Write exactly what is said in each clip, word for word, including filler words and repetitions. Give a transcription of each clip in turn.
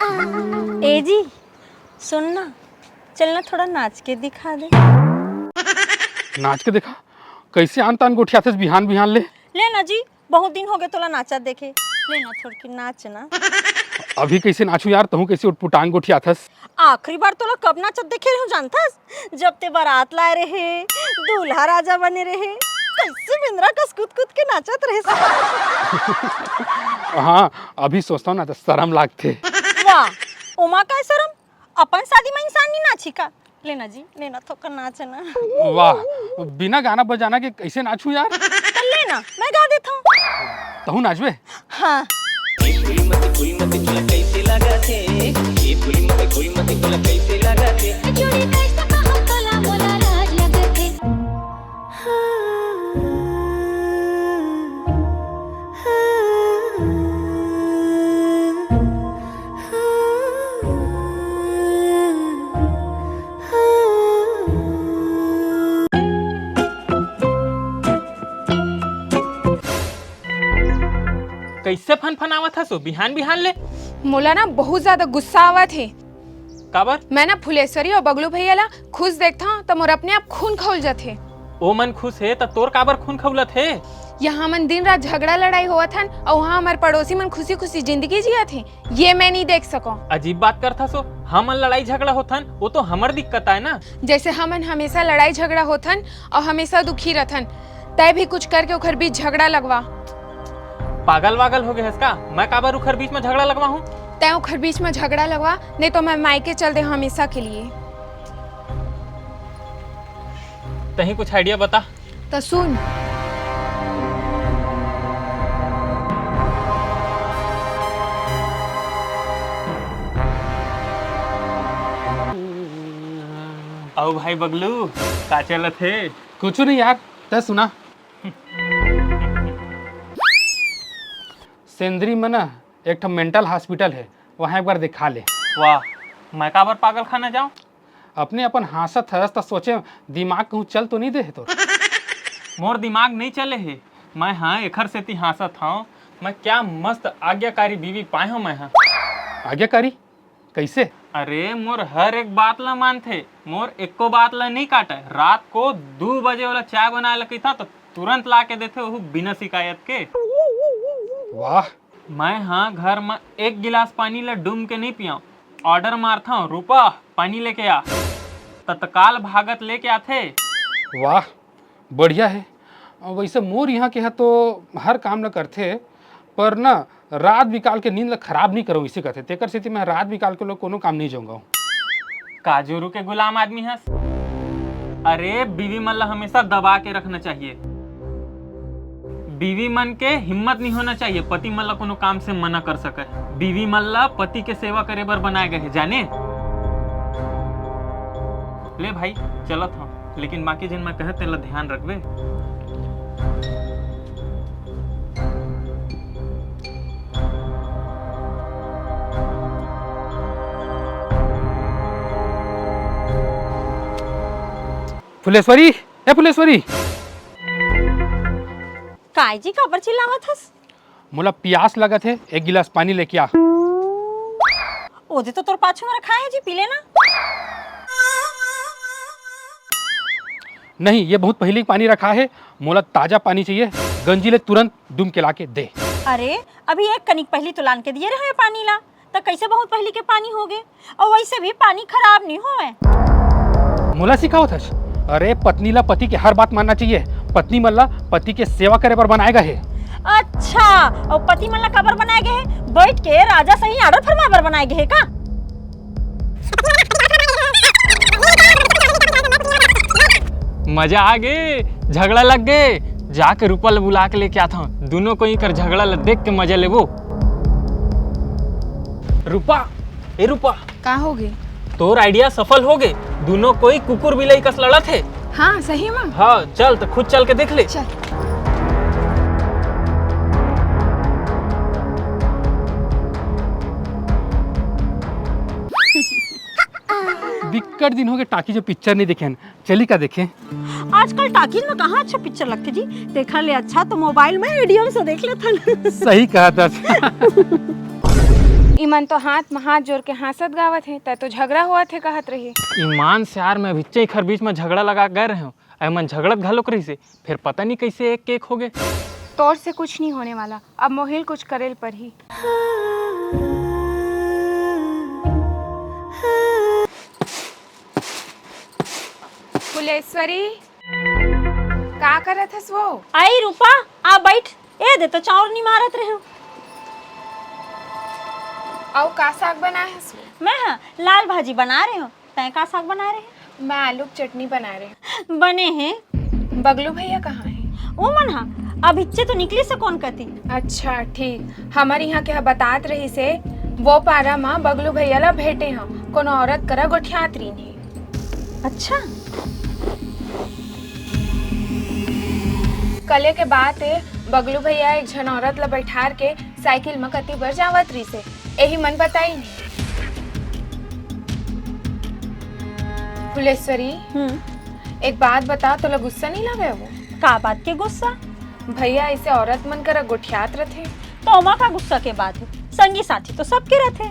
ए जी, सुन ना, चल ना, थोड़ा नाच के दिखा दे। नाच के दिखा? कैसे आन तान गोठियाथस बिहान बिहान ले? ले ना जी, बहुत दिन हो गए तोला नाचत देखे। ले ना, थोड़की नाच ना। अभी कैसे नाचू यार, तहूँ कैसे उटपुटांग गोठियाथस? आखिरी बार तोला कब नाचत देखे रहूं जानथस? जब ते बारात लाए रहे, दूल्हा राजा बने रहे, कैसे बेंदरा कस कूद कूद के नाचत रहे। हाँ, अभी सोचता हूँ ना तो शर्म लागथे। वाह, ओमा काय शर्म? अपन शादी में इंसान नहीं नाची का? लेना जी, लेना, थोकन नाच ना। वाह, बिना गाना बजाना के कैसे नाचू यार? तो लेना, मैं गा देता हूँ। तहूँ नाचबे? हाँ। कैसे फनफनावत हस ओ बिहान बिहान ले? मोला ना बहुत ज्यादा गुस्सा आवत हे। काबर? मैं ना फुलेश्वरी और बगलू भैया ला खुश देखथंव त मोर अपने आप खून खौल जाथे। ओ मन खुश हे त तोर काबर खून खौलत हे? यहाँ मन दिन रात झगड़ा लड़ाई होवत हन और वहाँ हमार पड़ोसी मन खुशी खुशी जिंदगी जियत हे, ये मैं नहीं देख सको। अजीब बात करथस ओ, हमन लड़ाई झगड़ा होथन, वो तो हमर दिक्कत आय ना। जैसे हमन हमेशा लड़ाई झगड़ा होथन और हमेशा दुखी रथन, तय भी कुछ करके ओखर बीच झगड़ा लगवा। पागल वागल हो गए हस का? मैं काबर उखर बीच में झगड़ा लगवा हूँ? तय उखर बीच में झगड़ा लगवा, नहीं तो मैं मायके चल दे हमेशा के लिए। तही कुछ आइडिया बता। त सुन। अउ भाई बगलू, का चलत हे? कुछ नहीं यार, तय सुना। सेंदरी में ना एक ठो मेंटल हॉस्पिटल हे, वहाँ एक बार दिखा ले। वाह, मैं काबर पागल खाना जाऊँ? अपने अपन हाँसत हस त सोचे दिमाग कहूँ चल तो नहीं दे हे तोर? मोर दिमाग नहीं चले हे, मैं हाँ एखर सेती हाँसत हूँ। मैं क्या मस्त आज्ञाकारी बीवी पाए हूँ मैं हाँ। आज्ञाकारी? कैसे? अरे मोर हर एक बात ला मानथे, मोर एको बात ला नहीं काटे। रात को दू बजे वाला चाय बनाए ला कहिथा तो तुरंत ला के देथे, वहू बिना शिकायत के। वाह, मैं हाँ घर म एक गिलास पानी ला डूम के नहीं पियाऊँ। ऑर्डर मारथंव, "रूपा, पानी लेके आ।" तत्काल भागत लेके आथे। वाह, बढ़िया है। वैसे मोर यहाँ के ह तो हर काम ला करथे, पर ना रात बिकाल के नींद ला खराब नहीं करो, इसे कहते। तेकर सेती मैं रात बिकाल के लोग कोनो काम नहीं जाऊँगा। का जोरू के गुलाम आदमी हस? अरे, बीवी मन ला हमेशा दबा के रखना चाहिए। बीवी मन के हिम्मत नहीं होना चाहिए पति मन ला कोनो काम से मना कर सके। बीवी मन ला पति के सेवा करे बर बनाए गए हे, जाने? ले भाई, चलत हव, लेकिन बाकी जिन मैं कहे तेला ध्यान रखबे। फुलेश्वरी, ए फुलेश्वरी। काय जी, काबर चिल्लावत हस? मोला पियास लगत हे, एक गिलास पानी लेके आ। ओदे तो तोर पाछू में रखा है जी, पी लेना। नहीं, ये बहुत पहले ही पानी रखा है, मोला ताजा पानी चाहिए। गंजी ले तुरंत डूम के लाके दे। अरे, अभी एक कनिक पहली तो लान के दिए रहे पानी ला, त कैसे बहुत पहली के पानी हो गए? और वैसे भी पानी खराब नहीं होए। मोला सिखावत हस? अरे, पत्नी ला पति के हर बात मानना चाहिए। पत्नी मन ला पति के सेवा करे बर बनाए गए हे। अच्छा, और पति मन ला काबर बनाए गए हे? बैठ के राजा सही ऑर्डर फरमाए बर बनाए गए हे का? मजा आ गे, झगड़ा लग गे। जाके रूपा ला बुला के लेके आथंव, दोनों कोई कर झगड़ा ला देख के मजा लेबो। रूपा, ए रूपा, का हो गे? तोर आइडिया सफल हो गे। दोनों कोई कुकुर बिलाई कस लड़त हे। हाँ, सही में? हाँ, चल तो खुद चल के देख ले। चल। बिक्कट दिन हो गे टाकी जो पिक्चर नहीं देखे हन। चली का देखे? आजकल टाकीज में कहाँ अच्छा पिक्चर लगथे जी? देखा ले अच्छा तो मोबाइल में वीडियो में से देख लेथन। सही कहा था। इमन तो हाथ म हाथ जोर के हाँसत गावत हे, तै तो झगड़ा होवत हे कहत रही। ईमान से यार, मैं अभिच्चे इखर बीच में झगड़ा लगा गए रहे हूँ। एमन झगड़त घलोक रहिसे, फिर पता नहीं कैसे एक एक हो गए। तोर से कुछ नहीं होने वाला, अब मोहिल कुछ करेल परही। फुलेश्वरी, का करत हस वो? आई रूपा, आ बैठ। ए दे तो चाउर निमारत रहे हूँ। अउ का साग बनाए हस वो? मैं, हाँ, लाल भाजी बना रहे हूँ। तैं का साग बना रहे? मैं आलू के चटनी बना रहे हूँ। बने हे। बगलू भैया कहाँ हे? वो मन हा अभिच्चे तो निकली से कोन कती। अच्छा, ठीक। हमर यहाँ के ह बतात रहिसे, वो पारा म बगलू भैया ला भेंटे ह, कोनो औरत करा गोठियात रहिन हे। अच्छा। कले के बात ए, बगलू भैया एक झन औरत ला बैठार के साइकिल म कती बर जावत रहिसे, एही मन बताई नहीं। फुलेश्वरी, हम्म। एक बात बता, तोला गुस्सा नहीं लगे वो? का बात के गुस्सा? भैया ऐसे औरत मन करा गोठियात रथे। तो ओमा का गुस्सा के बात हे? संगी साथी तो सबके रथे।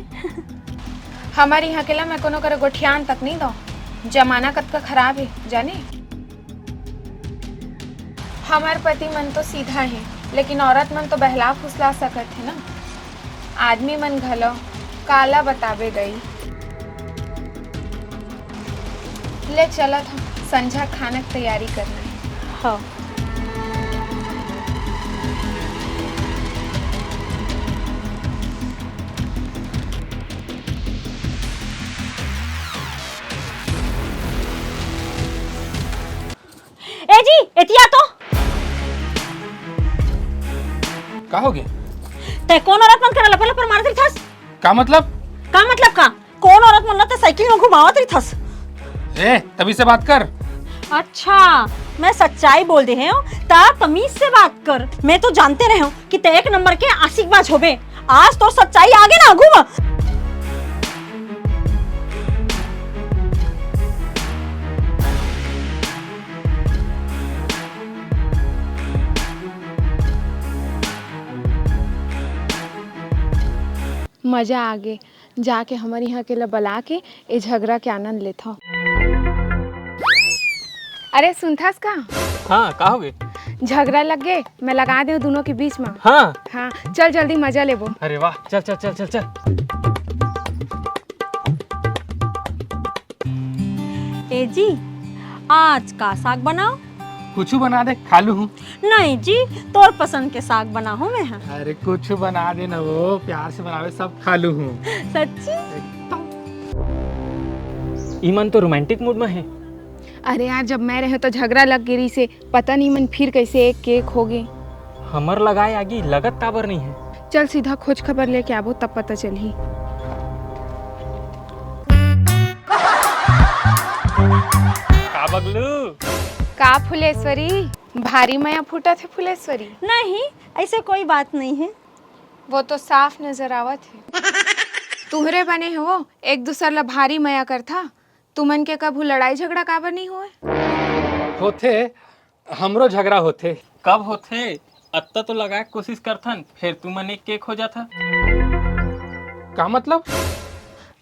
हमर यहाँ के ला मैं कोनो करा गोठियान तक नहीं दो। जमाना कतका खराब हे, जाने? हमर पति मन तो सीधा हे, लेकिन औरत मन तो बहला फुसला सकत हे ना। आदमी मन घलो काला बताबे गई। ले चलत हम, संझा खाना के तैयारी करना हे। हाँ। ए जी, एतिया तो। का हो गे? तै कोन औरत मन करा लपर लपर मारत रिथस? का मतलब? का मतलब का? कोन औरत मन ला तै साइकिल में घुमावत रिथस? ए, तमीज से बात कर। अच्छा, मैं सच्चाई बोल दे हूँ, ता तमीज से बात कर। मैं तो जानते रहे हूँ कि तै एक नंबर के आशिकबाज होबे। आज तोर सच्चाई आगे ना आगू म। मजा आगे, जाके हमर यहाँ के ला बला के ए झगड़ा के आनंद लेथव। अरे सुनथस का? हाँ, का होगे? झगड़ा लग गे, मैं लगा देव दोनों के बीच में। हाँ। हाँ, चल जल्दी मजा लेबो। अरे वाह, चल चल चल चल चल। ए जी, आज का साग बनाओ? कुछ बना दे, खा लू हूँ। नहीं जी, तोर पसंद के साग बनाहूँ मैं हा। अरे कुछ बना दे ना, वो प्यार से बनावे, सब खा लू हूँ। सच्ची? एकदम। ईमन तो रोमांटिक मूड में है। अरे यार, जब मैं रहे तो झगड़ा लग गे रिसे, पता नहीं मन फिर कैसे एक के एक हो गे। हमर लगाए आगी लगत काबर नहीं है। चल सीधा खोज खबर लेके आबो, तब पता चलही। का बगलू? का फुलेश्वरी, भारी मया फूटत हे फुलेश्वरी? नहीं, ऐसे कोई बात नहीं है। वो तो साफ नजर आवत हे। तुहरे बने हे वो, एक दूसर ला भारी मया करथा। तुमन के कभू लड़ाई झगड़ा काबर नहीं होए? होथे, हमरो झगड़ा होथे। कब होथे? अत्ता तो लगाए के कोशिश करथन, फेर तुमन एक के एक हो जाथा। का मतलब?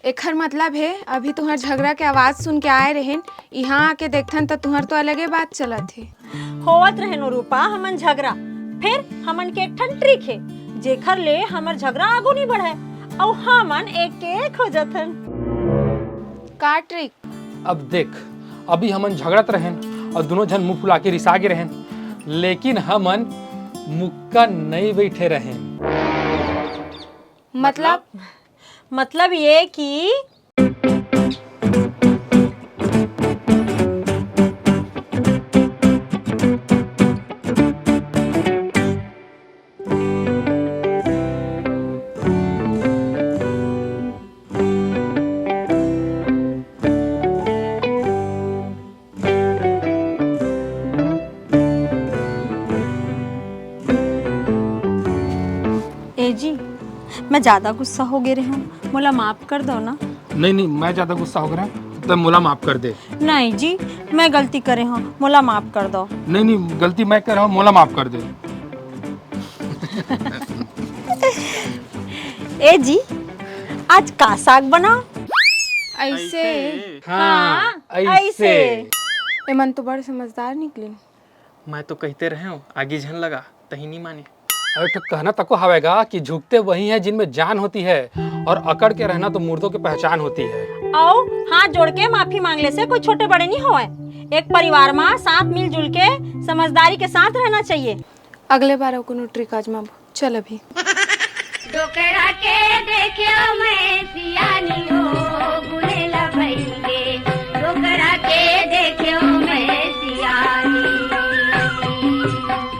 एखर मतलब हे, अभी तुहर झगड़ा के आवाज सुन के आए रहेन, इहाँ आके देखथन त तुहर तो अलगे बात चलत हे। होवत रहेन ओ रूपा हमन झगड़ा, फेर हमन के एक ठन ट्रिक हे, जेखर ले हमर झगड़ा आगू नहीं बढ़े, अउ हमन एक के एक हो जाथन। का ट्रिक? अब देख, अभी हमन झगड़त रहेन अउ दोनों झन मुंह फुला के रिसा गे रहेन, लेकिन हमन मुक्का नइ बैठे रहेन। मतलब? मतलब ये कि ए जी, मैं ज्यादा गुस्सा हो गे रहे हूँ, मोला माफ कर दो ना। नहीं, नहीं, मैं ज्यादा गुस्सा हो गे रहे हूँ, त मोला माफ कर दे। नहीं जी, मैं गलती करे हूँ, मोला माफ कर दो। नहीं, नहीं, गलती मैं करे हूँ, मोला माफ कर दे। ए जी, आज का साग बनाओ? ऐसे। हाँ, ऐसे। एमन तो बड़ समझदार निकलिन। मैं तो कहते रहे हूँ, आगी झन लगा, तही नहीं माने। अरे, एक ठो कहना तको हवेगा कि झुकते वही हैं जिनमें जान होती है, और अकड़ के रहना तो मुर्दों की पहचान होती है। आओ, हाथ जोड़ के माफी मांग ले से कोई छोटे बड़े नहीं होए। एक परिवार में साथ मिलजुल के समझदारी के साथ रहना चाहिए। अगले बार अउ कोनो ट्रिक आजमाबो। चल अभी।